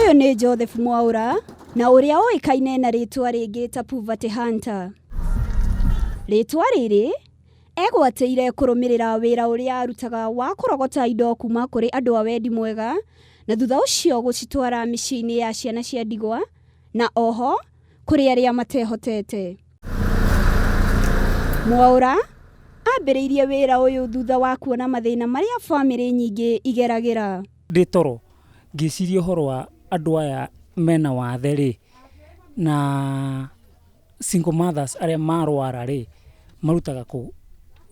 Ũyũ nĩ Joseph Mwaũra na ũrĩa ũĩkaine na rĩtwa rĩngĩ ta Poverty Hunter. Rĩtwa rĩrĩ egwatĩire kũrũmĩrĩra wĩra ũrĩa arutaga wa kũrogota indo kuma kũrĩ andũ a wendi mwega na thutha ũcio gũcitwara mĩciĩ-inĩ ya ciana cia ndigwa na oho kũrĩ arĩa matehotete. Mwaũra ambĩrĩirie wĩra ũyũ thutha wa kuona mathĩna marĩa bamĩrĩ nyingĩ igeragĩra. Ndĩ toro ngĩciria ũhoro wa andũ aya mena wathe rĩ, na single mothers arĩa marwara rĩ, marutaga kũ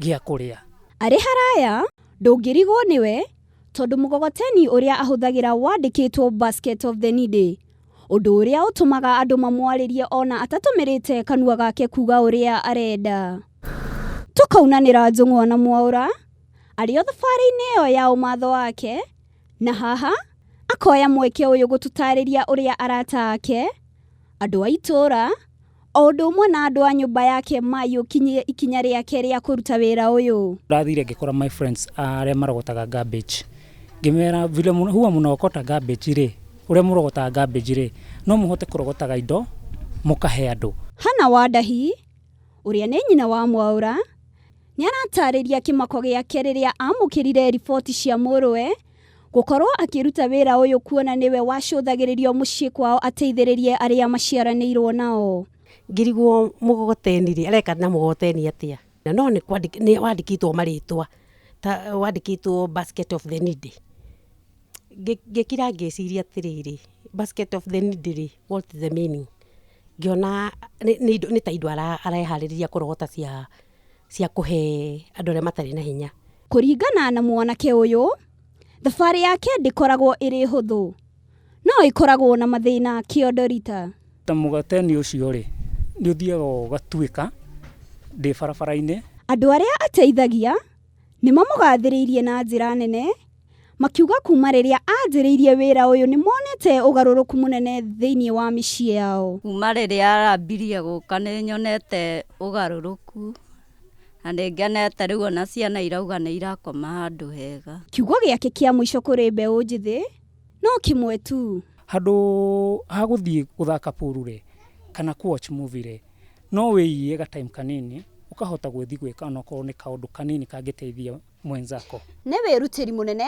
gĩa kũrĩa. Arĩ haraya ndũngĩrigwo nĩwe tondũ mũgogoteni ũrĩa ahũthagĩra wandĩkĩtwo basket of the needy, ũndũ ũrĩa ũtũmaga andũ mamwarĩrie ona atatũmĩrĩte kanua gake kuga ũrĩa arenda. Tũkaunanĩra njũng'wa na Mwaũra arĩ o thabarĩ-inĩ ĩyo ya ũmatho wake, na haha akoya mweke ũyũ gũtũtarĩria ũrĩa arata ake, andũ a itũũra, o ũndũ ũmwe na andũ a nyũmba yake maiyũkirie ikinya rĩake rĩa kũruta wĩra ũyũ. Ndathire ngĩkora my friends arĩa marogotaga garbage, ngĩmera vile huwa mnaokota garbage rĩ, ũrĩa mũrogotaga garbage rĩ, no mũhote kũrogotaga indo mũkahe andũ. Hannah Wandahi ũrĩa nĩ nyina wa Mwaũra nĩ aratarĩria kĩmako gĩake rĩrĩa amũkĩrire riboti cia mũrũwe gũkorwo akĩruta wĩra ũyũ kuona nĩwe wacũthagĩrĩrio mũciĩ kwao ateithĩrĩrie arĩa maciaranĩirwo nao. Ngĩrigwo mũgogoteni rĩ, areka na mũgogoteni atĩa? Na no nĩ wandĩkĩtwo marĩtwa ta wandĩkĩtwo basket of the needy. Ngĩkira ngĩciria atĩrĩrĩ, basket of the needy rĩ, what is the meaning? Ngĩona nĩ ta indo areharĩrĩria kũrogota cia kũhe andũ arĩa matarĩ na hinya. Kũringana na mwanake ũyũ, thabarĩ yake ndĩkoragwo ĩrĩ hũthũ, no ĩkoragwo na mathĩna kĩondo rita. Ta mũgogoteni ũcio rĩ, nĩ ũthiaga ũgatuĩka ndĩ barabara-inĩ. Andũ arĩa ateithagia nĩ mamũgathĩrĩirie na njĩra nene, makiuga kuma rĩrĩa anjĩrĩirie wĩra ũyũ nĩ monete ũgarũrũku mũnene thĩinĩ wa mĩciĩ yao. Kuma rĩrĩa arambirie gũka nĩ nyonete ũgarũrũku na nĩ ngenete rĩu ona ciana irauga nĩ irakoma handũ hega. Kiugo gĩake kĩa mũico kũrĩ mbeũ njĩthĩ no kĩmwe tu. Handũ ha gũthiĩ gũthaka pool rĩ, kana kũ watch movie rĩ, no wĩiye ga time kanini ũkahota gũthiĩ gwĩka onokorwo nĩ kaũndũ kanini kangĩteithia mwenzako. Nĩ wĩrutĩri mũnene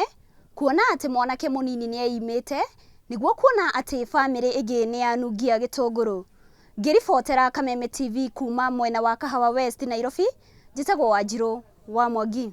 kuona atĩ mwanake mũnini nĩ eimĩte nĩguo kuona atĩ bamĩrĩ ĩngĩ nĩ yanungia gĩtũngũrũ. Ngĩribotera Kameme TV kuma mwena wa Kahawa West, Nairobi, njĩtagwo Wanjirũ wa Mwangi.